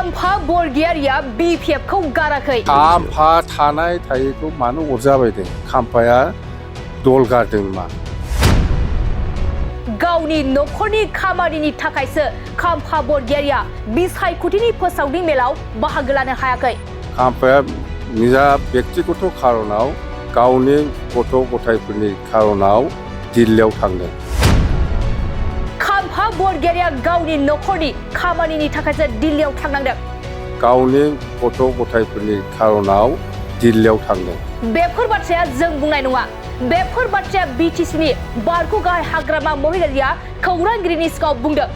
खाम्फा बरगियारिया BPF-खौ गाराखै। खाम्फा थानाय थायैखौ मानो अरजाबायदों? खाम्फाया दल गारदों मा? गावनि नखरनि खामानिनि थाखायसो खाम्फा बरगियारिया बिसायख'थिनि फोसावदिं मेलाव बाहागो लानो हायाखै। खाम्फाया निजा बेक्तिगत खारनाव गावनि गथ' गथायफोरनि खारनाव दिल्लीयाव थांदों। खाम्फा बरगियारिया गावनि नखरनि खामानिनि थाखायसो दिल्लीयाव थांनांदों। गावनि गथ' गथायफोरनि खारनाव दिल्लीयाव थांदों। बेफोर बाथ्राया जों बुंनाय नङा। बेफोर बाथ्राया BTC-नि बारखौ गाहाय हाग्रामा महिलारिया खौरांगिरिनि सिगाङाव बुंदों।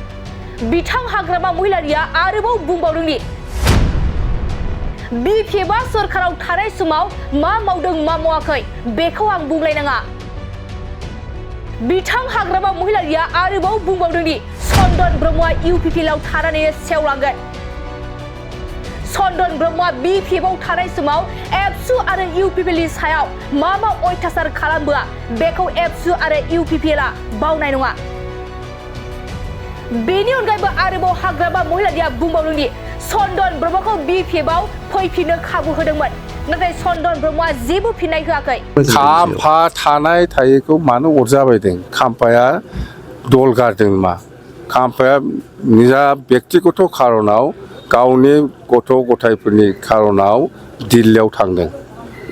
बिथां हाग्रामा महिलारिया आरोबाव बुंबावदों दि BPF-आ सरकाराव थानाय समाव मा मावदों मा मावाखै बेखौ आं बुंलायनाङा। बिथां हाग्रामा महिलारिया आरोबाव बुंबावदों दि चन्दन ब्रह्मआ UPPL-आव थानानै सेवलांगोन। चन्दन ब्रह्मआ BPF-आव थानाय समाव एबसु आरो UPPL-नि सायाव मा अयथासार खालामबोआ बेखौ एबसु आरो UPPL-आ बावनाय नङा। बेनि अनगायैबो आरोबाव हाग्रामा महिलारिया बुंबावदों दि चन्दन ब्रह्मखौ BPF-आव फैफिननो खाबु होदोंमोन, नाथाय चन्दन ब्रह्मआ जेबो फिननाय होआखै। खाम्फा थानाय थायैखौ मानो अरजाबायदों? खाम्फाया दल गारदों मा? खाम्फाया निजा बेक्तिगत खारनाव गावनि गथ' गथायफोरनि खारनाव दिल्लीयाव थांदों।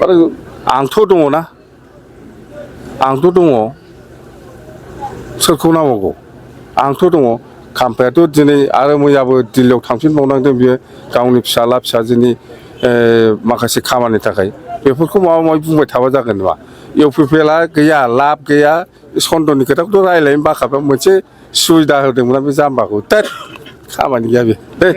आरो आंथ' दङ ना, आंथ' दङ। सोरखौ नांबावगौ? आंथ' दङ। खाम्फायाथ' दिनै आरो मैयाबो दिल्लीयाव थांफिनबावनांदों बियो गावनि फिसाला फिसाजोनि माखासे खामानिनि थाखाय। बेफोरखौ माबा माबि बुंबाय थाबा जागोन नामा? UPPL-आ गैया, लाब गैया। चन्दननि खोथाखौथ' रायज्लायनो बाखाबाय। मोनसे सुबिदा होदोंमोन बे जाम्बाखौ। खामानि गैया बे।